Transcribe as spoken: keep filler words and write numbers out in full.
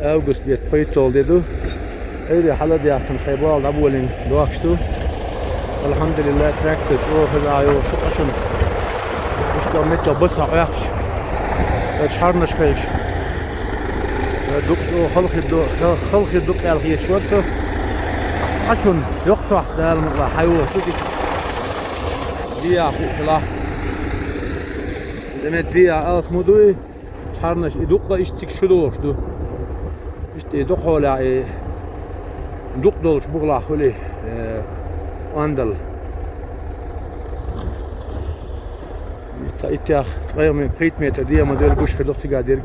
Август бетта пхийтталгӀа де ду. Ӏуйре хьалдаьккхина, хьай бала дӀаболийна дохкаш ду. Алхьамдулиллахь, трактор чӀогӀа хеза йолуш ю-кх шуна. Иштта метта баса Ӏохкуш, цхьа чхьарнаш хезаш. Дукха чӀогӀа халахетар ду, хал-, халахетар ду-кх аьлла хеташ вара со. Цкъа шуна йоккха сохьта Дала мукъ лахь хьайолуш ю-кх. ДегӀа хуу хилахь. ТӀе метта дегӀа алсам ма дуй. Чхьарнаш и дуккха иштта цига шу дохуш ду. Иштта и дукха хьолахь и дукха долчу бухахь хуьлий, э, ондалла. Цхьа иттех ткъе м-, пхийтта метр дегӀа ма-дарра гуш хир ду-кх цигахь дерг.